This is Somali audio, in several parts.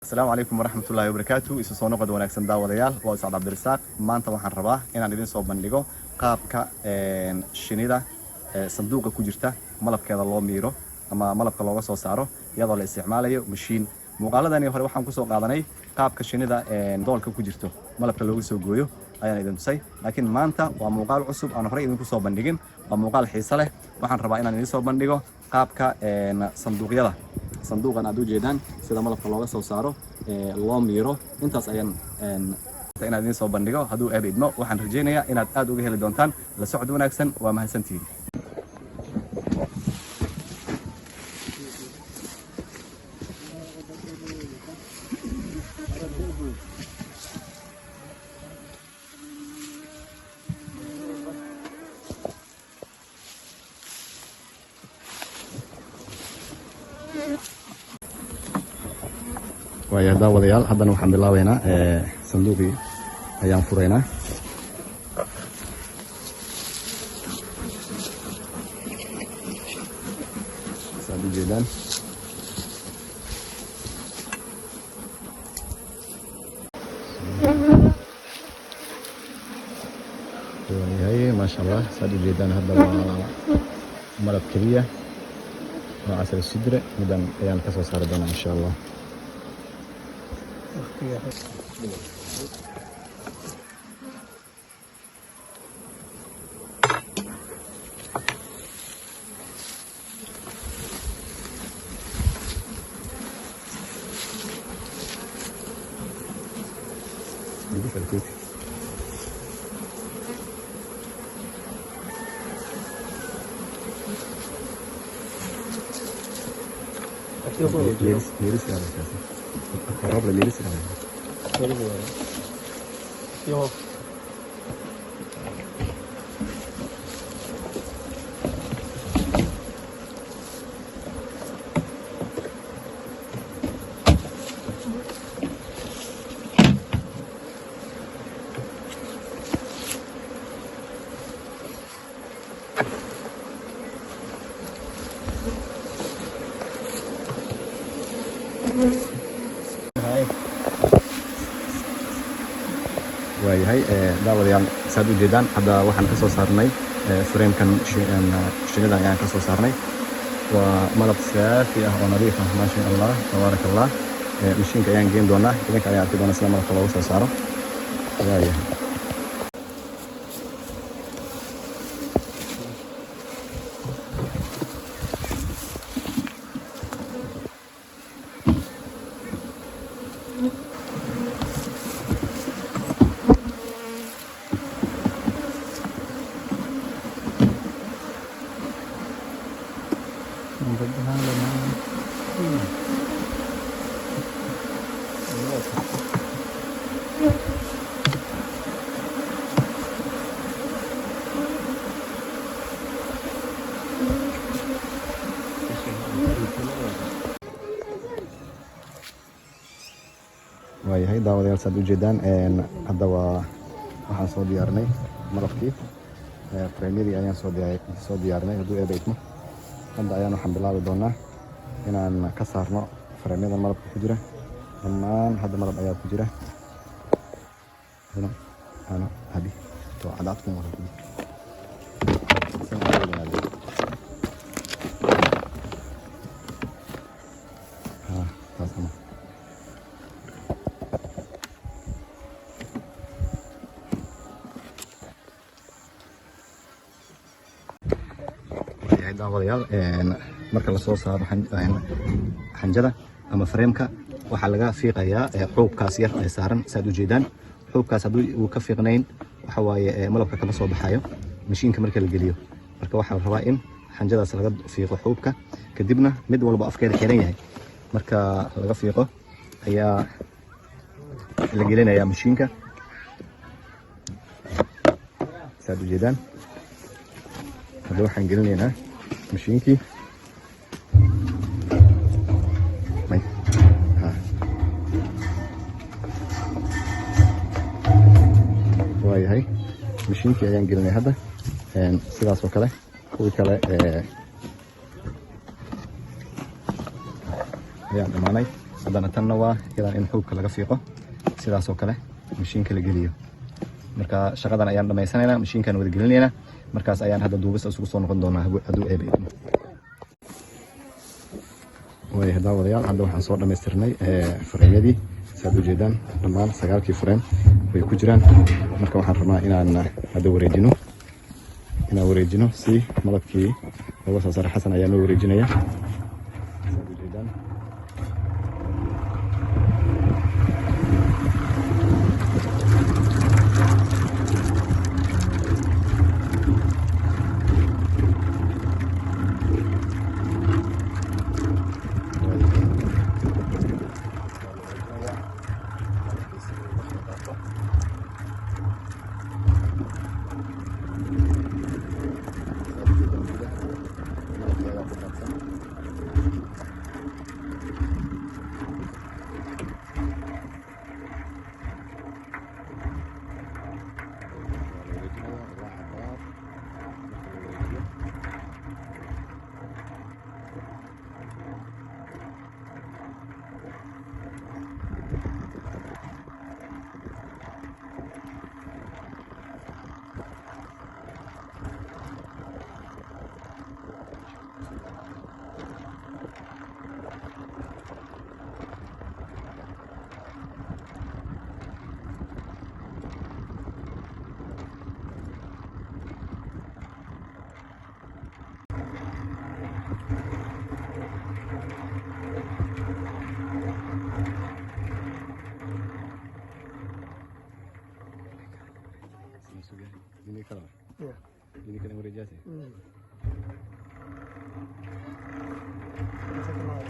Asalaamu calaykum waraxmatullaahi wabarakaatu. Isu soo noqod wanaagsan, daawadayaal. Waa Sacad Cabdirasaaq. Maanta waxaan rabaa inaan idin soo bandhigo qaabka shinida sanduuqa ku jirta malabkeeda loo miiro ama malabka looga soo saaro iyadoo la isticmaalayo mashiin. Muuqaaladani hore waxaan kusoo qaadanay qaabka shinida doolka ku jirto malabka looga soo gooyo ayaan idin tusay, laakiin maanta waa muuqaal cusub aan horey idinku soo bandhigin. Waa muuqaal xiise leh. Waxaan rabaa inaan idin soo bandhigo qaabka sanduuqyada, sanduuqan aad ujeedaan, sida malabka looga soo saaro, loo miiro. Intaas ayaan inaan idin soo bandhigo hadduu Eebe idmo. Waxaan rajaynayaa inaad aad uga heli doontaan. La socod wanaagsan, waa mahadsantihiin. Waaya daawadayaal, haddana waxaan bilaabeynaa sanduuqii ayaan furaynaa. Saad ujeedaan, waayahay, maasha Allah. Saad ujeedaan, hadda waa malab keliya oo casal sidre midan ayaan ka soo saari doonaa, insha Allah. Lagu falkooti. Yeris, yeris kaasi. Roob la yeris. Yo. Waayahay daawadayaal, saad u jeedaan, hadda waxaan ka soo saarnay framekan shinida ayaan ka soo saarnay. Waa malab saafi ah oo nadiif ah, maasha Allah, tabaaraka Allah. Mashiinka ayaan geen doonaa, idinka ayaan arki doonaa sida malabka looga soo saaro. Waayahay. Waayahay daawadayaal, saad ujeedaan, hadda waa waxaan soo diyaarinay malabkii. Frameyadii ayaan soo diyaarinay. Hadduu Eebe idmo, hadda ayaan waxaan bilaabi doonaa inaan ka saarno frameyada malabka ku jira dhammaan. Hadda malab ayaa ku jira. Ano ano habi to cadaadkun wara ku san aad. Ha, taas ama. Waayahay daawadayaal, marka lasoo saaro xanjada ama frameka, waxaa laga fiiqayaa xuubkaas yar ee saaran. Saad ujeedaan, xuubkaas haddii uu ka fiiqnayn, waxa waaye malabka kama soo baxayo mashiinka marka la geliyo. Marka waxaa la rabaa in xanjadaas laga fiiqo xuubka, kadibna mid walba afkeeda xiran yahay marka laga fiiqo ayaa la gelinayaa mashiinka. Saad ujeedaan, hadda waxaan gelinaynaa mashiinkii. May ha, waayahay, mashiinkii ayaan gelinay hadda. Sidaas oo kale kuwii kale ayaan dhammaanay. Haddana tanna waa iyadan in xuubka laga fiiqo, sidaas oo kale mashiinka la geliyo. Marka shaqadan ayaan dhamaysanaynaa, mashiinkaan wada gelinaynaa, markaas ayaan hadda duubista isugu soo noqon doonaa hadduu Eebe idmo. Way daawadayaal, hadda waxaan soo dhamaystirnay frame-yadii. Saad ujeedaan, dhammaan sagaalkii frame way ku jiraan. Marka waxaan rabnaa inaan hadda wareejino si malabkii looga soo saaray. Xasan ayaa noo wareejinaya, saad ujeedaan. Yeah. Take them out.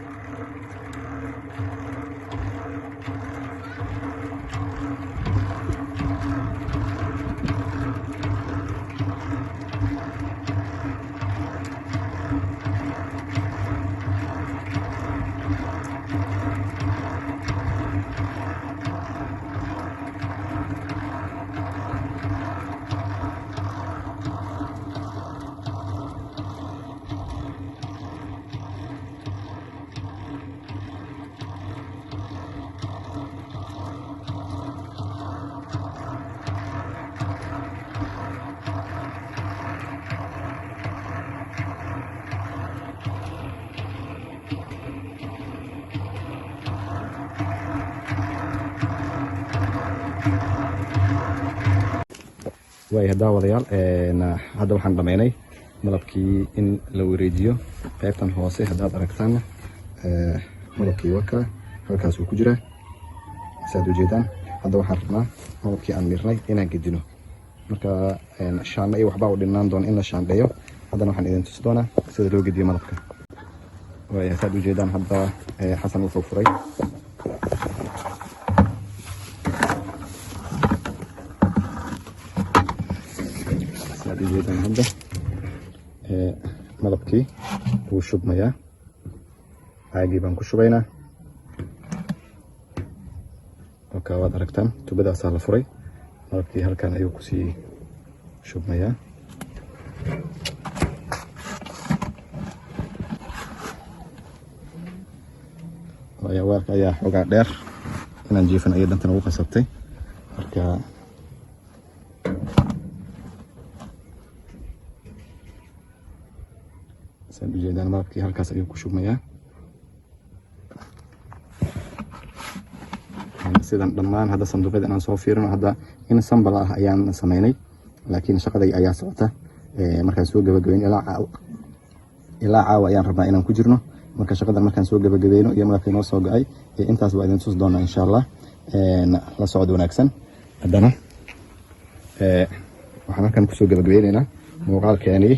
Waaya daawadayaal, hadda waxaan dhammaynay malabkii in la wareejiyo. Qaybtan hoose haddaad aragtaanna, malabkii waka halkaasuu ku jiraa, saad ujeedaan. Hadda waxaan rabnaa malabkii aan mirnay inaan gedino. Marka shaandho iyo waxbaa u dhinaan doona in la shaandheeyo. Haddana waxaan idin tusi doonaa sida loo gediyo malabka. Waaya, saad ujeedaan, hadda Xasan wuxuu furay. Saad ujeedaan, hadda malabkii wuu shubmayaa, caagii baan ku shubaynaa. Okay, waad aragtaan, tubadaasaa la furay, malabkii halkan ayuu kusii shubmayaa. Waayo weelka ayaa xoogaa dheer, inaan jiifan ayay danta nagu qasabtay. Marka saan ujeedaan, malabkii halkaas ayuu ku shubmayaa. Sidan dhammaan hadda sanduuqyada inaan soo fiirino. Hadda in sample ah ayaan sameynay, laakiin shaqaday ayaa socota. Markaan soo gabagabeyn, ilaa caawa ayaan rabnaa inaan ku jirno. Marka shaqadan markaan soo gabagabayno iyo malabkii noo soo go-ay iyo intaas waa idin tusi doonaa, insha Allah. La socod wanaagsan. Haddana waxaan halkan kusoo gabagabeyneynaa muuqaalkeenii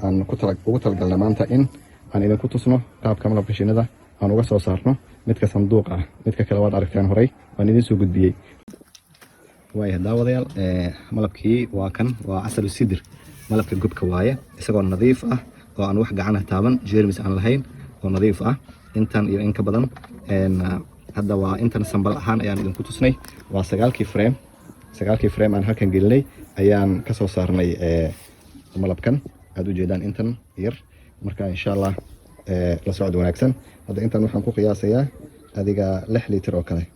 aan ku tala ugu talagalnay maanta in aan idinku tusno qaabka malabka shinnida aan uga soo saarno midka sanduuqa ah. Midka kale waad aragteen, horey waan idin soo gudbiyey. Waaya daawadayaal, malabkii waa kan, waa casalu sidir, malabka gobka waaye, isagoo nadiif ah oo aan wax gacana taaban, jeermis aan lahayn oo nadiif ah. Intan iyo in ka badan hadda waa intan sample ahaan ayaan idinku tusnay. Waa sagaalkii frame. Sagaalkii frame aan halkan gelinay ayaan ka soo saarnay malabkan aad ujeedaan, intan yar. Marka insha Allah. La socod wanaagsan. Hadda intan waxaan ku qiyaasayaa adiga 6 litir oo kale,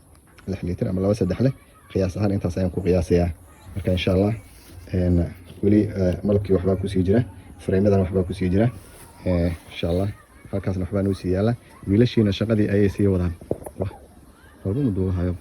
6 litir ama laba saddex leh, qiyaas ahaan intaas ayaan ku qiyaasayaa. Marka insha Allah weli malabkii waxbaa kusii jira, frame-yadan waxbaa kusii jira. Insha Allah halkaasna waxbaa noo sii yaala. Wiilashiina shaqadii ayay sii wadaan. Wah, walba ma duubahayo.